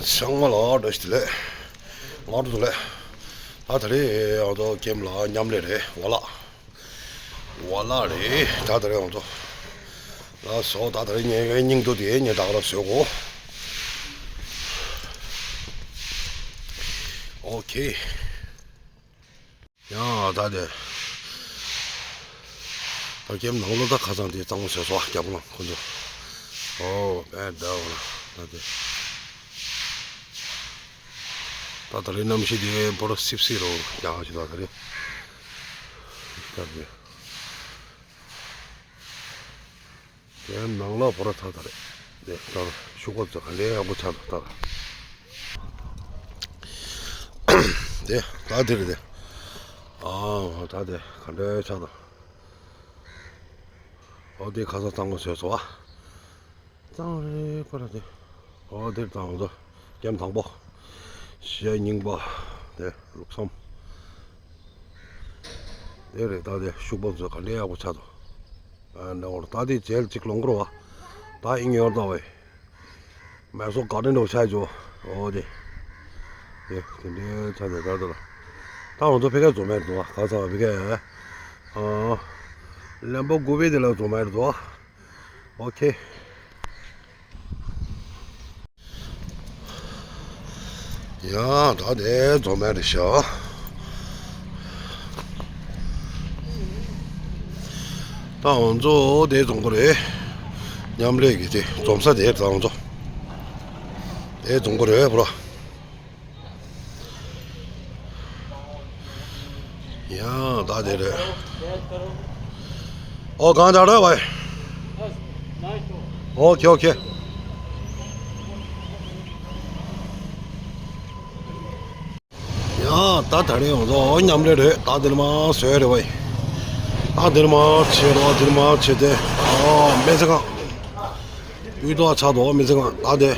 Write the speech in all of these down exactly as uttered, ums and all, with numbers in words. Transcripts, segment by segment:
ཚང་མ་ལ་བཀྲ་ཤིས་བདེ་ལེགས། ང་རུ་དུ་ལེ། ད་ད་རེས་ང་ཚོ་ཀེམ་ལ་མཉམ་ལས་རེད། ཝ་ལ། ཝ་ལ་རེད། ད་ད་རེས་ང་ཚོ་ལ་སོ། ད་ད་རེས་ངའི་སྙིང་དུ་དེ་ངས་ད་ག་ར་བཟོས་གོ། ཨོ་ཁེ། ཡང་ད་དེ། ད་ཀེམ་ནང་ལོ་ད་ཁ་སང་དེ་གཙང་མ་བཟོས་སོ། རྒྱབ་ལོང་ཁོ་ཚོ། ཨོ་བན་ད་འོ་ན་ད་དེ། ད་ད་རེས་གནམ་གཤིས་དེ་པོ་ར་སིབ་སིབ་རོ་རྒྱག་ཞིག་ད་ད་རེས། ད་དེ། དེ་ནང་ལ་བོ་ར་ཚ་ཚ་རེད། དེ་ལྟར་ཤུག་པ་ཚོ་ག་ལེ་ཡག་པོ་ཆགས་འདུག་ལྟར། དེ་ད་དེ་རེད་དེ། ཨ་ད་དེ་ག་འདྲ་ཆགས་འདུག་ཨོ་དེ་ཁ་སང་གཙང་མ་བཟོས་སོ་བ། གཙང་རེད་པ་ར་དེ། ཨོ་དེར་གཙང་བཟོ། ཀེམ་དང་པོ། ཞེ་རྙིང་པ། དེ་ལུགས་སམ། དེ་རེད་ད་དེ་ཤུག་པ་ཚོ་ག་འདྲ་ཡག་པོ་ཆགས་འདུག་ཨ་འདྲ་བོར་ད་དེ་རྗེས་གཅིག་ལོང་གོ་ར་བ། ད་ཨིན་ཡོར་ད་བས། མེ་སོ་ག་འདྲ་འགྲོ་ཆགས་འཇོ། ཨོ་དེ། དེ་དེ་འདྲའི་ཆ་དེ་ད་ད་ད། ད་ང་ཚོ་ཕ་གིར་འཛོམས་མེད་འདུག་ག་ཚ་བ་ཕ་གིར། ཨ། ལན་པོ་དགུ་པའི་དེ་ལ་འཛོམས་མེད་འདུག་ཨོ་ཁེ། ཡང་ད་དེ་འཛོམས་མེད་རེད་ཤག་ད་ང་ཚོ་དེ་འཛོམས་གོ་རེད། མཉམ་ལས་ཀྱི་དེ་འཛོམས་ས་དེ་ད་ང་ཚོ་དེ་འཛོམས་གོ་རེད་བུ་ར། ཡང་ད་དེ་རེད། ཨོ་གང་ལྟར་རེད་བས། ཨོ་ཁེ་ཨོ་ཁེ། ཡང་ད་ད་རེད་ཡོང་ཚོ་མཉམ་རེད་རེད། ད་དེར་མ་བཟོས་རེད་བས། ད་དེར་མ་བྱེད་རོགས་དེར་མ་བྱེད་དེ། ཨོ་མེ་ཚེ་གང་། དབུས་ཐོག་ཆགས་འདུག་མི་ཚེ་གང་ད་དེ།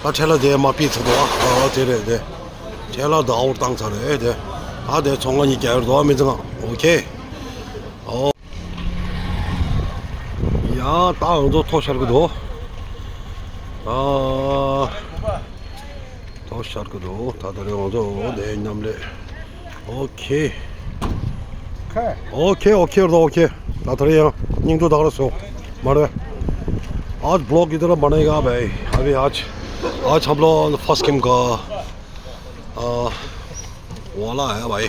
ད་ཁྲལ་ལ་དེ་མ་ཕིག་ཚར་འདུག་ཨ་དེ་རེད་དེ། ཁྲལ་ལ་ད་ཨའུར་བཏང་ཚར་རེད་དེ། ད་དེ་ཚོང་ཁང་གཉིས་རྒྱག་ཡོད་འདུག་མི་ཚེ་གང་ཨོ་ཁེ། ཨོ། ཡ་ད་ང་ཚོ་ཐོ་ཤར་གི་འདུག་ཨ། ཐོ་ཤར་གི་འདུག་ད་ད་རེས་ང་ཚོ་དེ་མཉམ་ལས། ཨོ་ཁེ། ཁ། ཨོ་ཁེ་ཨོ་ཁེ་རེད་ཨོ་ཁེ། ད་ད་རེས་ཡང་སྙིང་སྡུག་ད་ག་རེ་སོང་མ་རེད། आज ब्लॉग इधर बनाएगा भाई। अभी आज आज हम लोग फर्स्ट गेम का आ, वाला है भाई।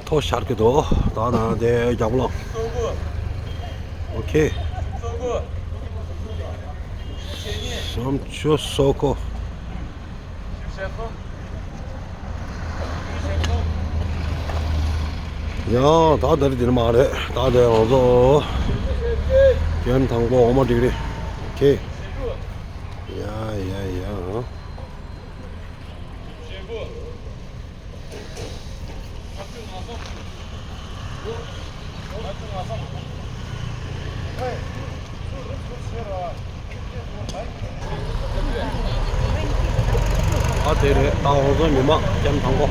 ཐོ་ཤར་གི་འདུག་ད་ན་དེ་རྒྱབ་ལོ། ཨོ་ཁེ། སུམ་ཅུ་སོ་ཁོ། ཡང་ད་འདིར་འདིར་མ་རེད། ད་དེ་ང་ཚོ་ཀེམ་དང་པོ་འོ་མ་འགྲིག་རེད། ཨོ་ཁེ། ཡ་ཡ་ཡ། ཨ་དེ་རེད། ད་ང་ཚོ་མི་མང་ཀེམ་དང་པོ།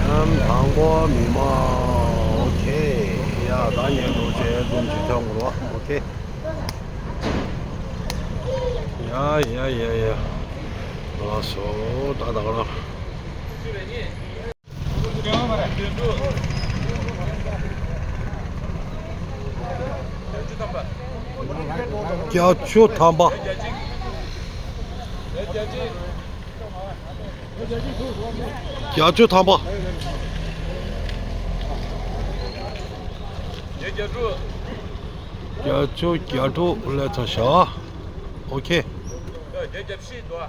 ཀེམ་དང་པོ་མི་མང་། ཨོ་ཁེ། ཡ་ད་ཉན་འགྲོ་བྱས་འཛོམས་ཅིག་ཐོན་དགོས་རེད་བ། ཨོ་ཁེ། ཡ་ཡ་ཡ་ཡ། ལགས་སོ། ད་ད་ག་རང་། བརྒྱད་ཅུ་ཐམ་པ། བརྒྱད་ཅུ་ཐམ་པ། བརྒྱད་ཅུ་བརྒྱད་དྲུག་སླེབས་ཚར་ཤག་ཨོ་ཁེ། རྒྱབ་སྐྱོར་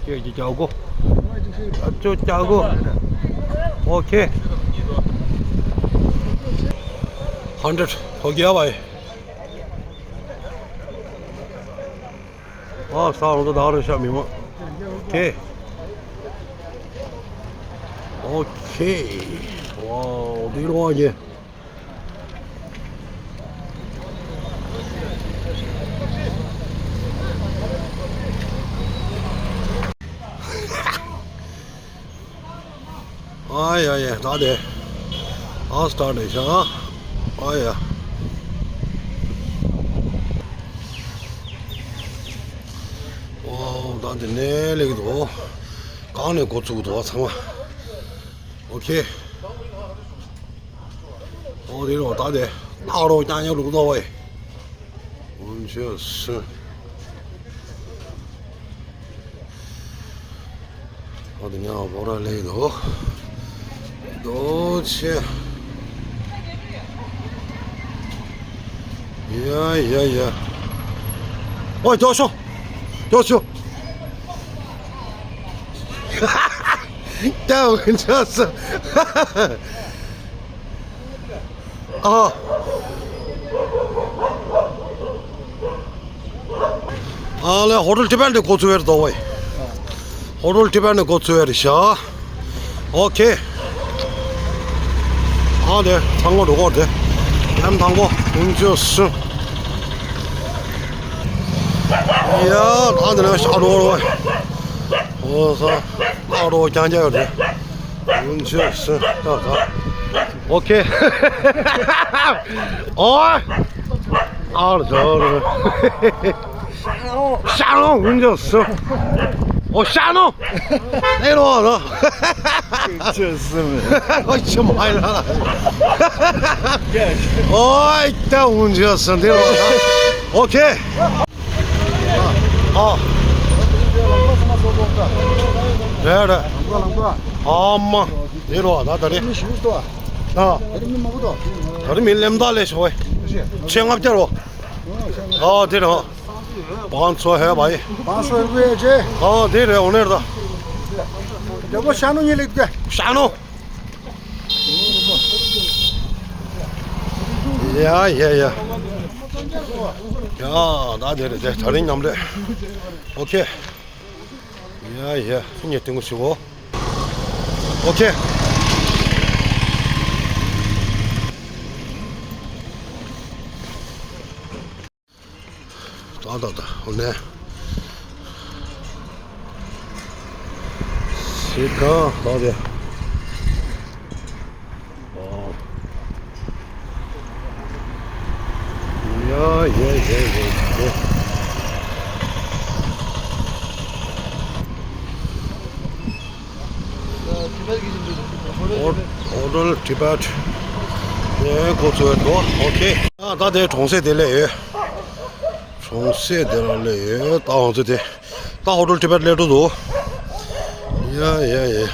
གྱི་རྒྱག་གོ། རྒྱབ་སྐྱོར་རྒྱག་གོ། ཨོ་ཁེ། ཧན་ཌེཌ། ཧོ་གི་ཡ་བའི། ཨ་ས་ང་ཚོ་ད་རུང་ཤ་མི་མང་། ཨོ་ཁེ། ཨོ་ཁེ། ཝའོ་འདི་རུ་ཨ་ཡེ། ཨ་ཡ་ཡ། ད་དེ། ཨ་སི་ཊར་ཊི་ནས་བཞག་ཨ་ཡ། ཨོ་ད་དེ་ནས་སླེབས་ཀྱི་འདུག་གང་ནས་འགོ་ཚུགས་འདུག་ཚང་མ། ཨོ་ཁེ། ཨོ་དེ་རོ་ད་དེ། ནག་རོ་རྐྱང་རྐྱང་རུག་འདུག་ཝེ། འུན་ཆོས་སུ། ཨོ་དེ་ཉག་བོ་ར་ལེ་དོ། དོ་ཆེ། ཡ་ཡ་ཡ། ཨོ་ཅོ་ཤོ། ཅོ་ཤོ། ད་འུན་ཆོས་སུ། ཨ། ཨ་ལེ། ཧོ་ཊེལ་ཊི་བེཊ་ནས་འགོ་ཚུགས་པ་རེད་དོ་ཝེ། ཧོ་ཊེལ་ཊི་བེཊ་ནས་འགོ་ཚུགས་པ་རེད་ཤག་ཨོ་ཁེ། ཨ་ལེ། ཚང་མ་འགྲོ་གོ་དེ། ཡང་དང་པོ་འུན་ཆོས་སུ། ཡ། ད་དེ་ནས་ཤག་འགྲོ་གོ་ཝེ། ཨོ་ས། ཨ་རོ་རྐྱང་རྐྱང་ཡོད་རེད། འུན་ཆོས་སུ། ད་ད། ཨོ་ཁེ། ཨོ། ཨ་རོ་ད་རོ། ཤ་ལོ་འུན་ཆོས་སུ། ཨོ་ཤ་ལོ། ཨེ་རོ་ལོ། ཆོས་སུ་མེ། ཨོ་ཆི་མ་ཡ་ལ། ཨོ་ད་འུན་ཆོས་སུ་འདི་རོ། ཨོ་ཁེ། ཨ། རེད་རེད། ཨ་མ། དེ་རོ་ད་ད་རེད། ཨ། ད་རེད་མི་ལེམ་ད་ལས་ཤོ་ཝེ། ཆེ་ལྔ་བརྒྱ་རོ། ཨ་དེ་རོ། བང་ཚོ་ཧེ་བ་ཡི། བང་ཚོ་ཧེ་བ་ཡི་ཅེ། ཨ་དེ་རེད། འོ་ནེ་ར་ད། རྒྱལ་པོ་ཤ་ནོ་ཉིད་ལེགས་ཏེ། ཤ་ནོ། ཡ་ཡ་ཡ། ཡ་ད་དེ་རེད་དེ། ད་རིང་མཉམ་རེད། ཨོ་ཁེ། ཡ་ཡ། ངས་ཏིང་ངོ་ཞུ་གོ། ཨོ་ཁེ། ད་ད་ད། ཨོ་ནེ། སི་ཀ་ད་དེ། ཨོ། ཡ་ཡ་ཡ་ཡ་ཡ། ཧོ་ཧོ་ཊེལ་ཊི་བེཊ་ནས་འགོ་ཚུགས་འདུག་ཨོ་ཁེ། ད་ད་དེ་གྲོང་གསེབ་དེ་སླེབས་ཡོད། གྲོང་གསེབ་དེ་རང་སླེབས་ཡོད། ད་ང་ཚོ་དེ། ད་ཧོ་ཊེལ་ཊི་བེཊ་སླེབས་འགྲོ་འདུག་ཡ་ཡ་ཡ།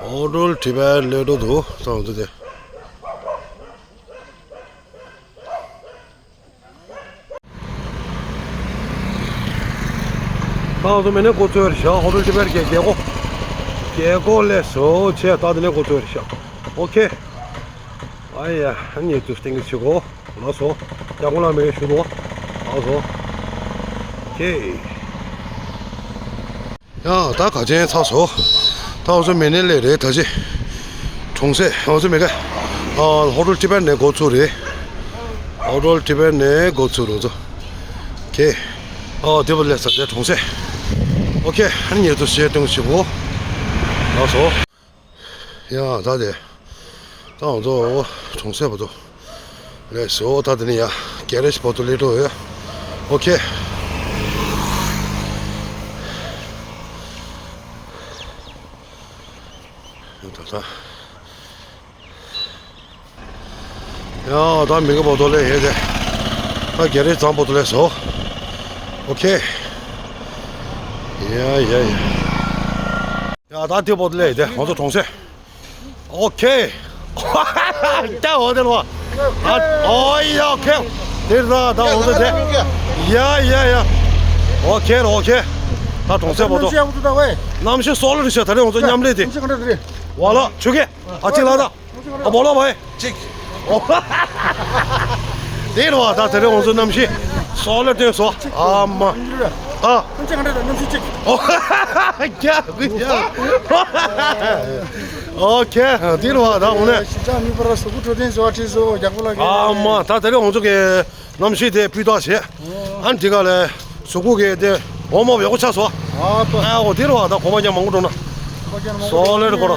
ཧོ་ཊེལ་ཊི་བེཊ་སླེབས་འགྲོ་འདུག་ད་ང་ཚོ་དེ། ད་ང་ཚོ་མེ་ནས་འགོ་ཚུགས་རེད་ཤག་ཧོ་ཊེལ་ཊི་བེཊ་གི་རྒྱལ་སྒོ། རྒྱལ་སྒོ་སླེབས་སོང་། ཆེ་ད་དེ་ནས་འགོ་ཚུགས་རེད་ཤག་ཨོ་ཁེ། ཨ་ཡ། ཨ་ནི་དུ་སྟེང་གི་ཆུ་གོ། ལགས་སོ། ཡ་གོ་ལ་མེ་ཞུ་དོ། ལགས་སོ། ཨོ་ཁེ། ཡ་ད་ག་ཅན་ཚར་སོང་། ད་ང་ཚོ་མེ་ནས་སླེབས་རེད་ད་ཅི། གྲོང་གསེབ་ང་ཚོ་མེ་ག་ཨ་ཧོ་ཊེལ་ཊི་བེཊ་ནས་འགོ་ཚུགས་རེད། ཧོ་ཊེལ་ཊི་བེཊ་ནས་འགོ་ཚུགས་རེད་ང་ཚོ། ཨོ་ཁེ། ཨ་དེ་བ་སླེབས་ས་དེ་གྲོང་གསེབ། ཨོ་ཁེ། ཨ་ནི་དུ་ཞེ་སྟོང་ཞིག་གོ། ལགས་སོ། ཡ་ད་དེ། ད་ང་ཚོ་གྲོང་གསེབ་བར་དུ་སླེབས་སོང་། ད་དེ་ནས་ཡ་གེ་རེཇ་བར་དུ་སླེབས་འགྲོ་ཡོད། ཨོ་ཁེ། ད་ད། ཡ་ད་མི་ག་བར་དུ་སླེབས་ཡོད་དེ། ད་གེ་རེཇ་ཚང་བར་དུ་སླེབས་སོང་། ཨོ་ཁེ། ཡ་ཡ་ཡ། ཡ་ད་དེ་བར་དུ་སླེབས་ཡོད་དེ་ང་ཚོ་གྲོང་གསེབ། ཨོ་ཁེ། ད་འོ་དེ་ལོ། ཨ་ཨོ་ཡ་ཨོ་ཁེ། དེ་ད་ད་འོ་དེ་དེ། ཡ་ཡ་ཡ། ཨོ་ཁེ་ཨོ་ཁེ། ད་གྲོང་གསེབ་བར་དུ། གནམ་གཤིས་གནམ་གཤིས་སོགས་ལ་རི་ཤ་ད་རེ་ང་ཚོ་མཉམ་ལས་དེ། བ་ལ་ཆུ་ཁེ། ཨ་ཅི་ལ་ད། ཨ་བོ་ལོ་བའི། ཅིག་དེ་རུ་བ་ད་དེ་རིང་ང་ཚོ་གནམ་གཤིས་སོགས་ལ་སྟོན་སོ། ཨ་མ། ཨ། ཨོ་ཁེ། དེ་རུ་བ་ད་འོ་ནས། ཨ་མ་ད་དེ་རིང་ང་ཚོ་གི་གནམ་གཤིས་དེ་སྤུས་དག་བྱས། ཨ་འདི་ག་ལས་གཟུགས་པོ་གི་དེ་འོ་མ་ཡག་པོ་ཆགས་སོ། ཨ་འོ་དེ་རུ་བ་ད་གོ་མ་ཀྱང་མང་པོ་འགྲོ་ན། སོག་ལེར་སྐོར།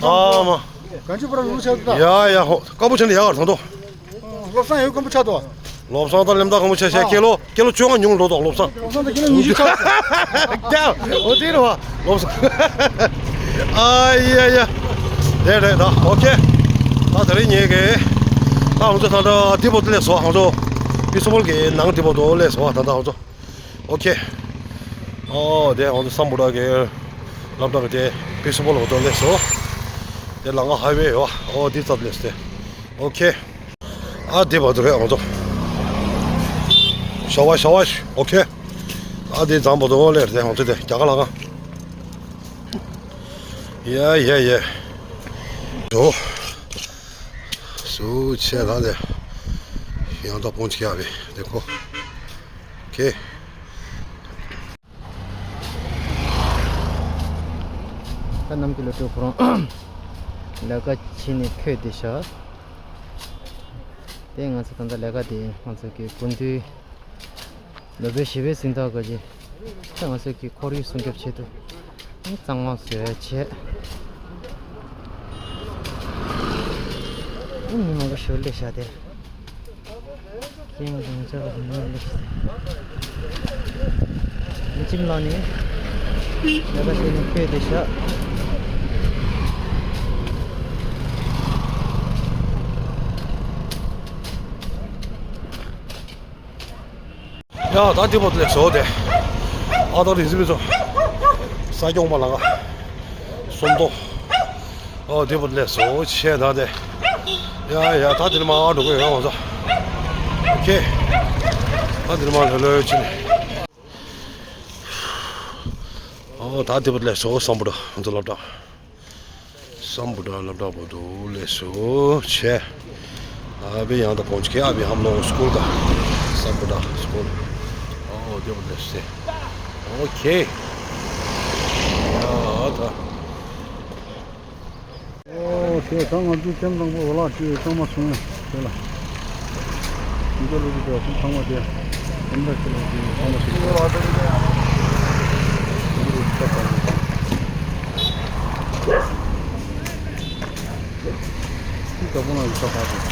ཨ་མ། གང་ཅི་པར་ལུག་ཆགས་འདུག་ཡ་ཡ་ཧོ། སྐམ་པོ་ཆེ་ནི་ཡག་གར་ཐོན་ཏོ། བློ་བཟང་ཡོད་སྐམ་པོ་ཆགས་འདུག་བློ་བཟང་དང་ལེམ་ད་སྐམ་པོ་ཆེ་ཆེ། ཨ། ཀེ་ལོ་ཀེ་ལོ་བཅོ་ལྔ་ཉུང་ལོ་ཏོ་བློ་བཟང་། བློ་བཟང་དང་ཀེ་ལོ་ཉི་ཤུ་ཆགས། ཀྱ་འོ་དེ་རེད་བ། བློ་བཟང་། ཨ་ཡ་ཡ། དེ་རེད་ད། ཨོ་ཁེ། ད་དེ་རིང་ངེད་ཀྱི་ད་ང་ཚོ་ད་ལྟ་དེ་པོ་ཏི་སླེབས་སོང་། ང་ཚོ་པི་སི་ཕུལ་གི་ནང་དེ་པོ་ཏི་སླེབས་སོང་། ད་ལྟ་ང་ཚོ། ཨོ་ཁེ། ཨོ་དེ་ང་ཚོ་སམ་བྷོ་ཊ་གི་སློབ་གྲྭ་གི་དེ་པི་སི་ཕུལ་ལ་ང་ཚོ་སླེབས་སོང་། དེ་ལ་ང་ཧའི་ཝེ་ཡོད། ཨོ་དེ་ཙམ་སླེབས་ཏེ། ཨོ་ཁེ། ཨ་དེ་བར་དུ་རེད་ང་ཚོ། ཤ་བ་ཤ་བ་ཤ། ཨོ་ཁེ། ཨ་དེ་ཙམ་བར་དུ་ཨོ་ལེར་དེ་ང་ཚོ་དེ་རྒྱ་གར་ལ་ང་། ཡ་ཡ་ཡ། དོ། སུ་ཆེ་ལ་དེ། ཡང་དག་པོང་ཆེ་ཡ་བེ་དེ་ཁོ། ཁེ། ད་ནམ་གྱི་ལོ་ཏོག་ཁོ་རང་ལས་ཀ་བྱས་ནས་ཁོས་བསྡད་ཤག་དེ་ང་ཚོ་ད་ལྟ་ལས་ཀ་དེ་ང་ཚོ་གི་དགུན་དུས་ནོ་བེལ་ཞི་བའི་གཟེངས་རྟགས་དགོས་ཀྱི། ད་ང་ཚོ་གི་ཁོར་ཡུག་སྲུང་སྐྱོབ་ཆེད་དུ་གཙང་མ་བཟོས་བྱས། མི་མང་པོ་ཞིག་སླེབས་ཤག་དེ། ཁྱིམ་གང་ཆགས་ཀྱི་མི་ལ། མི་ཁྱིམ་ལ་ནི་ལས་ཀ་བྱས་ནས་ཕེབས་ཏེ་བཞག་ཡ་ད་དེ་བོ་ལེགས་སོ་དེ། ཨ་ད་རི་ཟི་མི་ཚོ། ས་སྐྱོང་མ་ལ་ག་སོམ་ཏོ། ཨོ་དེ་བོ་ལེགས་སོ་ཆེ་ད་དེ། ཡ་ཡ་ད་དེ་ནི་མ་འགྲོ་གི་ཡོད་ང་ཚོ། ཨོ་ཁེ། ད་དེ་ནི་མ་ལྷོད་ལྷོད་ཕྱིན། ཨོ་ད་དེ་བོ་ལེགས་སོ་སམ་བྷོ་ཊ་ང་ཚོ་སློབ་གྲྭ། སམ་བྷོ་ཊ་སློབ་གྲྭ་བོ་དུ་ལེགས་སོ་ཆེ། ཨ་བི་ཡང་ད་ཕོན་ཆེ་ཨ་བི་ཧམ་ནོ་སྐུལ་ག་སམ་བྷོ་ཊ་སྐུལ། ཨོ་དེ་བོ་ལེགས་སེ། ཨོ་ཁེ། ཡ་ད། ཨོ་ཁེ་ད་ང་ཚོ་ཁྱིམ་དང་པོ་འོ་ལག་ཅིག་གཙང་མ་སོང་ཡ་དེ་ལ། འདི་ལོ་རྒྱུས་དེ་ཚང་མ་དེ་ཁྱིམ་བདག་ཁྱིམ་ལ་ཅིག་གཙང་མ་སོང་ཡ། འདི་རུ་ཆ་ཚང་མ་དང་། ཅི་ལྟ་བུ་ན་ཡོད་ས་ཁག་ཅིག་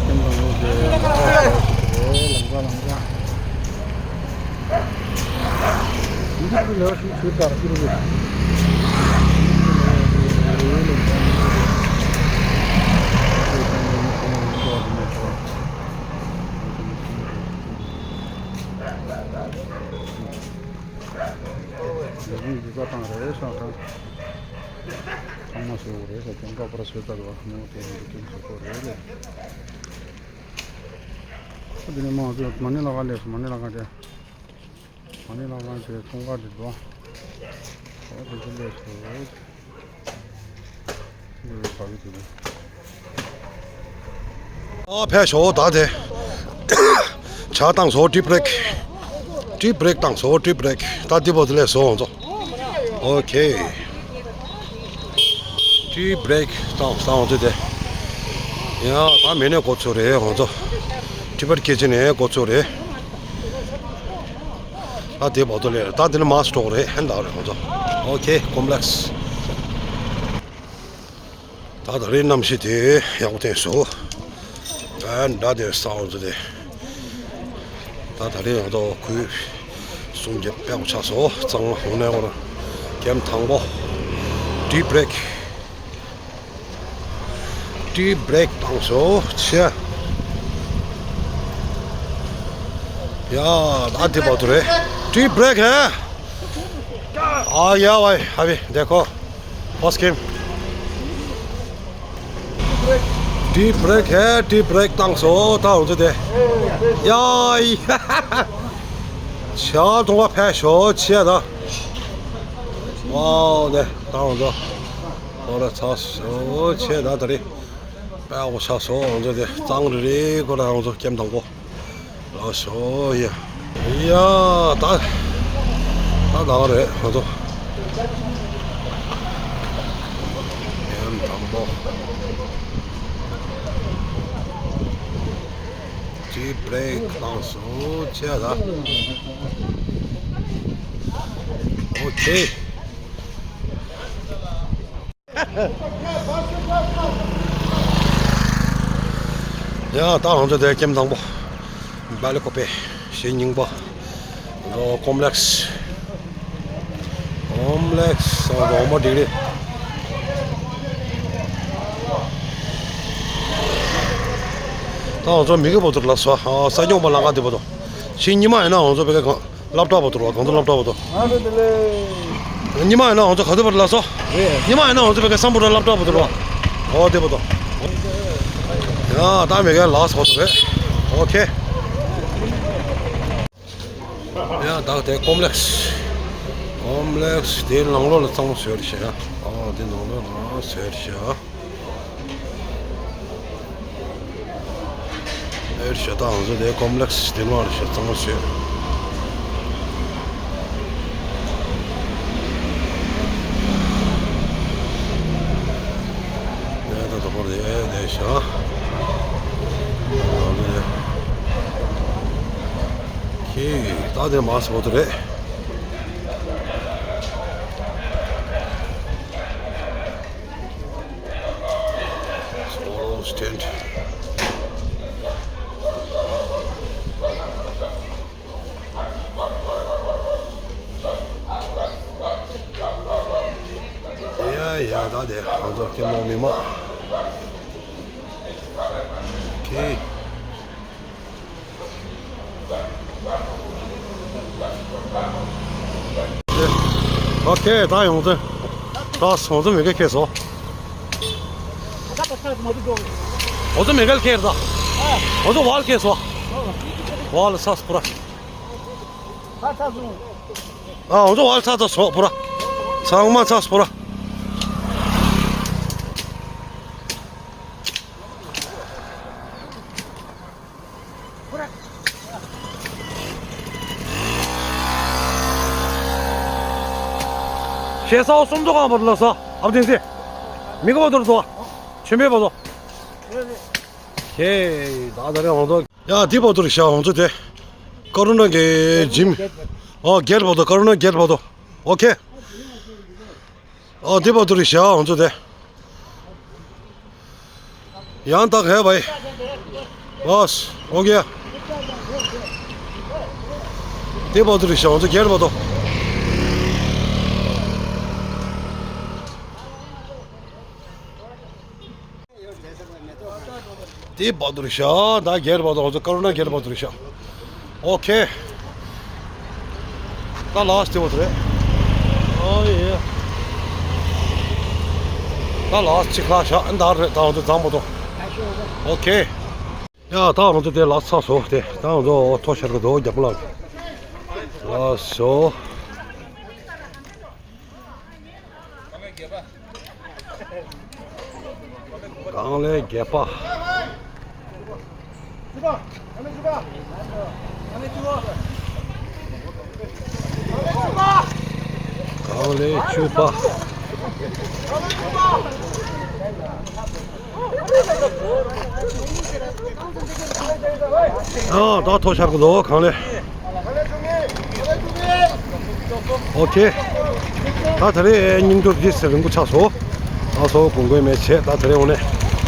ཁྱིམ་དང་པོ་དེ་ལམ་ཁ་ལམ་ཁ། ཚང་མ་ཞེ་པོ་རེད་ཤག་ཀྱང་ཀ་པར་ཤོད་ད་རེད་བ་ནོ་དེ་ནི་ཀྱང་ཞེ་པོ་རེད་ལེ། ཨ་དེ་ནས་མ་ང་ཚོ་མ་ཎི་ལ་ཁ་སླེབས་སོང་། མ་ཎི་ལ་ཁ་དེ། མ་ཎི་ལ་ཁ་དེ་ཚོང་ཁང་དེ་འགྲོ། ཨོ་དེ་ཚོ་སླེབས་སོང་། འདི་བ་གི་དེ་རེད། ཨ་ཕེབས་ཤོག་ད་དེ། ཇ་བཏང་སོང་། ཏི་བྷི་རེ་ཀི། ཏི་བྷི་རེ་ཀི་བཏང་སོང་། ཏི་བྷི་རེ་ཀི། ད་འདི་བ་དེ་སླེབས་སོང་ང་ཚོ། ཨོ་ཁེ། ཏི་བྷི་རེ་ཀི་བཏང་བཏང་བ་དེ་དེ། ཡ་ད་མི་ནས་འགོ་ཚུགས་རེད་ང་ཚོ། ཏི་བྷི་རེ་ཀི་ཁི་ཆེན་ནས་འགོ་ཚུགས་རེད། ད་དེ་བར་དུ་ལས་ད་དེ་ནི་མ་སི་ཊོག་རེད། ཧན་ད་རེད་ང་ཚོ། ཨོ་ཁེ། ཀོམ་པི་ལེགས་སི། ད་ད་རེས་གནམ་གཤིས་དེ་ཡག་པོ་བསྟན་སོང་། ཨ་འདྲ་དེ་སའུ་ཛི་དེ། ད་ད་རེས་ང་ཚོ་ཁུལ་གསུམ་བརྒྱད་པ་ཆགས་སོང་། གཙང་མ་ཧུང་ནས་བར་ཀེམ་དང་པོ། ཏི་བྷི་རེ་ཀི། ཏི་བྷི་རེ་ཀི་བཏང་སོང་། ཆེ། ཡ་ད་དེ་བར་དུ་རེད། ཏི་བྷི་རེ་ཀི་ཧེ། ཨ་ཡ་ཝའི་ཧ་བི་དེ་ཁོ། ཧོ་སི་ཀིམ། ཏི་བྷི་རེ་ཀི་ཧེ། ཏི་བྷི་རེ་ཀི་བཏང་སོང་། ད་འོང་ཚོ་དེ། ཡ་ཡ། ཆ་ཐོང་བ་ཕེབས་ཤོག་ཆེ་ད། ཝའོ་དེ་ད་འོང་ཚོ། ཧོ་ར་ཚ་སོ་ཆེ་ད་ད་རེད། པའོ་ཆ་སོ་འོང་ཚོ་དེ་གཙང་རེ་རེ་ཁོ་ར་འོང་ཚོ་ཀེམ་དང་པོ། ལགས་སོ་ཡ། ཡ་ད། ད་ད་ག་རེད་ང་ཚོ། ཡང་དང་པོ། ཊི་བྷི་རེག་བཏང་སོང་། ཆེ་ད། ཨོ་ཁེ། ཡ་ད་ང་ཚོ་དེ་ཀེམ་དང་པོ། བྷ་ལི་ཁོ་པེ། གཞིས་རྙིང་པ། ཨོ་ཀོམ་ལེགས། ཀོམ་ལེགས་སོང་། འོ་མ་འགྲིག་རེད། ད་ང་ཚོ་མི་གི་བོ་དུར་ལ་སོ། ས་སྐྱོང་པ་ལ་ག་དེ་བོ་དོ། ཤི་ཉི་མ་ཡིན་ན་ང་ཚོ་བེ་ག་གང་སློབ་གྲྭ་བོ་དུར་བ། གང་དུ་སློབ་གྲྭ་བོ་དོ། ཉི་མ་ཡིན་ན་ང་ཚོ་ག་དུ་བར་ལ་སོ། ཉི་མ་ཡིན་ན་ང་ཚོ་བེ་ག་སམ་བུ་ར་སློབ་གྲྭ་བོ་དུར་བ། འོ་དེ་བོ་དོ། ཡ་ད་མི་ག་ལ་སོ་དུ་རེད། ཨོ་ཁེ། ཡ་ད་དེ་ཀོམ་ལེགས། ཀོམ་ལེགས་དེ་ནང་ལོགས་ལ་གཙང་མ་བཟོས་རེད་ཤག་ཨ་དེ་ནང་ལོགས་ལ་བཟོས་རེད་ཤག་ཨེ་རེད་ཤག་ད་ང་ཚོ་དེ་ཀོམ་ལེགས་དེ་ནང་རེད་ཤག་གཙང་མ་བཟོས། ཡ་ད་ད་པར་དེ་དེ་ཤག་ཁྱི་ད་དེ་མ་སོ་དུ་རེད། It's almost tent. ཡ་ཡ་ད་དེ་ང་ཚོ་སྐྱེ་མོ་མི་མ། ཁྱི། ཨོ་ཁེ། ད་ཡོང་ཚེ། ད་སོང་ཚེ་མི་ཁེ་ཁེ་སོ། ཨོ་ཚེ་མི་ཁེ་ཁེ་ད། ཨོ་ཚེ་ཝལ་ཁེ་སོ། ཝལ་ས་སྤུ་ར། ཨ་ཨོ་ཚེ་ཝལ་ས་ཚ་སོ་སྤུ་ར། ཚང་མ་ས་སྤུ་ར། ཞེ་ས་འོ་སུམ་ཚོ་གང་བར་ལ་ས་ཨབ་དེན་སེ། མི་ག་བ་དོར་དོ། ཆེན་པོའི་བ་དོ། ཁྱེད་ད་ད་རེ་འོང་དོ། ཡ་དེ་བ་དོར་ཤ་འོང་ཚོ་དེ། ཀ་རུ་ན་གི་ཇིམ། ཨོ་གེར་བ་དོ། ཀ་རུ་ན་གེར་བ་དོ། ཨོ་ཁེ། ཨོ་དེ་བ་དུ་རི་ཤ་འོང་ཚོ་དེ། ཡང་དག་ཧེ་བའི། ཨོ་སི་ཨོ་ཀེ། དེ་བ་དུ་རི་ཤ་འོང་ཚོ་གེར་བ་དོ། དེ་བ་དུར་ཤ་ད་རྒྱལ་བ་དུར་ཤ་ད་རྒྱལ་བ་དུར་ཤ། ཨོ་ཁེ། ད་ལ་སི་ཊི་བ་དུ་རེད། ཨོ་ཡེ། ད་ལ་སི་ཊི་ཅིག་ལ་ཤ་ད་རེད། ད་ང་ཚོ་ཛམ་པོ་དོ། ཨོ་ཁེ། ཡ་ད་ང་ཚོ་དེ་ལ་ཚ་སོ་དེ་ད་ང་ཚོ་ཐོ་ཤར་གི་དོ་རྒྱབ་ལ། ལ་སོ། གང་ལས་རྒྱས་པ། གང་ལས་བཅུ་པ། ཨ་ད་ཐོ་ཤར་གི་ལོ་གང་ལས། ཨོ་ཁེ། ད་ད་རེས་སྙིང་སྟོབས་འདི་སེ་རིང་པོ་ཆགས་སོ། ཨ་སོ་གུང་དགོས་མེད་བྱས། ད་ད་རེས་འོ་ནས་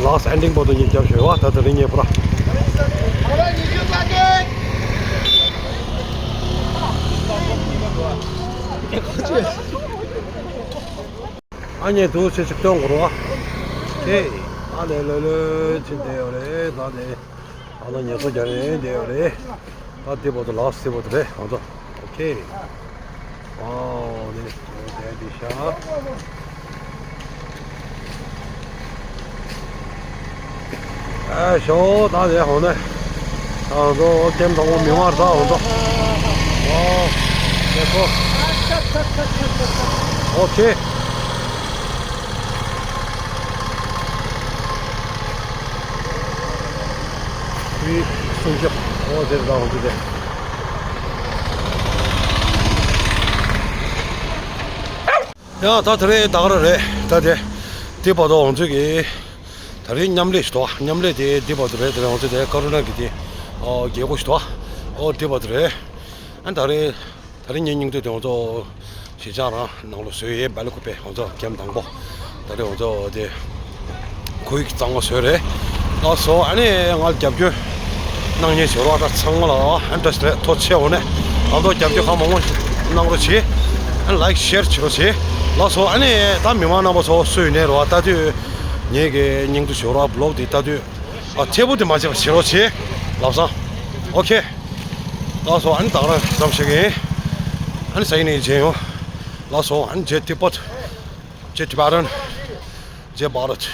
ལ་སི་ཊི་ཨེན་ཌིང་པོ་དོ་ཉིད་རྒྱབ་ཞོལ་བ། ད་ད་རེས་ངས་པུ་ར། ཨ་ཉེ་དུ་ཆེ་ཆིག་སྟོན་འགོར་བ། ཁེ། ད་ལས་ལོས་ལོས་ཕྱིན་བསྡད་ཡོད་རེད། ད་ལས། ཨ་ན་ཉེ་ཚོ་རྒྱ་རེ་འདི་ཡོད་རེད། ད་དེ་བོ་དུ་ལ་སི་བོ་དུ་རེད་ང་ཚོ། ཨོ་ཁེ། ཨོ་ནི་དེ་དེ་ཤ། ཨ་ཤོ་ད་དེ་ཧོ་ནེ། ད་ང་ཚོ་ཨོ་ཀེམ་དང་པོ་མི་མར་ད་ང་ཚོ། ཨོ་ཁེ་ཁོ། ཨོ་ཁེ། བི་སུང་ཞབས་འོ་དེར་དང་འོ་དེ་དེ། ཡ་ད་དེ་རེད་ད་ག་ར་རེད་ད་དེ། དེ་བར་དུ་འོང་ཚོད་ཀྱི། ད་རེས་མཉམ་ལས་ཤིག་དོ། མཉམ་ལས་དེ་འདི་བར་དུ་རེད། དེ་རེད་འོང་ཚོད་དེ་ཀ་རུ་ན་གི་དེ། ཨོ་རྒྱལ་སྒོ་ཞིག་འདུག་ཨོ་དེ་བར་དུ་རེད། ཨ་ད་རེས་ད་རེས་ངའི་སྙིང་བསྡུས་དེ་ང་ཚོ་གཞིས་ཆགས་རང་ནང་ལ་བཟོས་ཡོད། སྦེལ་ཀོབ་པའི་ང་ཚོ་གེམ་དང་པོ། ད་རེས་ང་ཚོ་དེ་ཁོའི་གཙང་མ་བཟོས་རེད། ལགས་སོ། ཨ་ནི་ང་ལ་རྒྱབ་སྐྱོར་གནང་མཁན་བྱེད་རོགས་ད་ཚང་མ་ལ་ཨ་འདྲ་ཞིག་རེད། ཐུགས་རྗེ་ཆེ། འོ་ནས་ང་ཚོ་རྒྱབ་སྐྱོར་གང་མང་མང་གནང་རོགས་བྱེད། ཨ་ལའིཀ་ཤེར་བྱེད་རོགས་བྱེད། ལགས་སོ། ཨ་ནི་ད་མི་མང་རྣམ་པ་ཚོ་སུ་ཡིན་ནའི་རོགས་ལྟ་དུས་ངའི་གི་སྙིང་བསྡུས་བྱེད་རོགས་བི་ལོག་དེ་ལྟ་དུས། ཨ་ཐེ་བོ་དེ་མ་བྱེད་པ་བྱེད་རོགས་བྱེད། ལབ་སོང་། ཨོ་ཁེ། ལགས་སོ། ཨ་ནི་ད་ག་རང་ཙམ་ཞིག་ཡིན། ཨ་ནི་ས་ཡིན་ནས་མཇལ་ཡོང་། ལགས་སོ། ཨ་ནི་ཇེ་ཏི་པད། ཇེ་ཏི་པ་རན། ཇེ་བྷ་རད།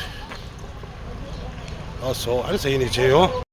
ལགས་སོ། ཨ་ནི་ས་ཡིན་ནས་མཇལ་ཡོང་།